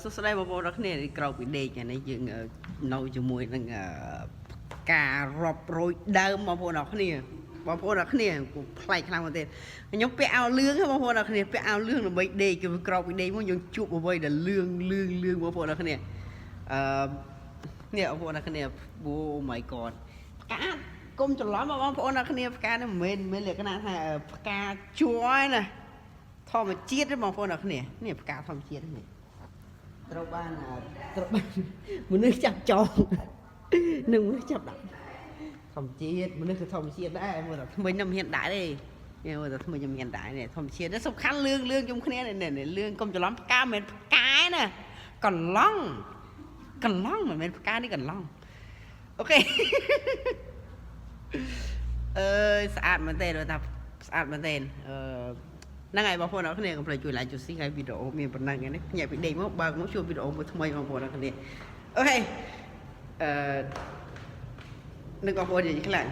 សួស្តីបងប្អូនអរគ្នានេះក្រោកពីដេកថ្ងៃនេះយើងនៅជាមួយនឹងផ្ការាប់រយដើមបងប្អូនអរគ្នាបងប្អូនអរគ្នាគូប្លែកខ្លាំងមែនទេខ្ញុំពាក់អាវលឿងហ៎បងប្អូនអរគ្នាពាក់អាវលឿងដើម្បីដេកគឺក្រោកពីដេកមកយើងជួបអ្វីដែលលឿងលឿងលឿងបងប្អូនអរគ្នាអឺនេះបងប្អូនអរគ្នា Oh my God ផ្កាគុំច្រឡំបងប្អូនអរគ្នាផ្កានេះមិនមែនលក្ខណៈថាផ្កាជ័រឯណាធម្មជាតិទេបងប្អូនអរគ្នានេះផ្កាធម្មជាតិនេះ ត្រូវបានមនុស្សចាប់ចងនឹងមនុស្សចាប់ដាក់ធម្មជាតិមនុស្សគឺធម្មជាតិដែរមើលតែថ្មិញមិនហ៊ានដាក់ទេនេះមើលតែថ្មិញមិនហ៊ានដាក់នេះធម្មជាតិនេះសំខាន់លឿងលឿងជុំគ្នានេះនេះលឿងកុំច្រឡំផ្កាមិនមែនផ្កាឯណាកន្លង់កន្លង់មិនមែនផ្កានេះកន្លង់ OK អើយស្អាតមែនទេដូចថាស្អាតមែនទេអឺហ្នឹងហើយបងប្អូនអរគ្នាកុំភ្លេចជួយ like ជួយ share ហើយវីដេអូមានប៉ុណ្ណឹងហ្នឹងភ្ញាក់ពីដេកមកបើកមកជួបវីដេអូមួយថ្មីបងប្អូនអរគ្នាOK អឺនឹងបងប្អូននិយាយខ្លាំង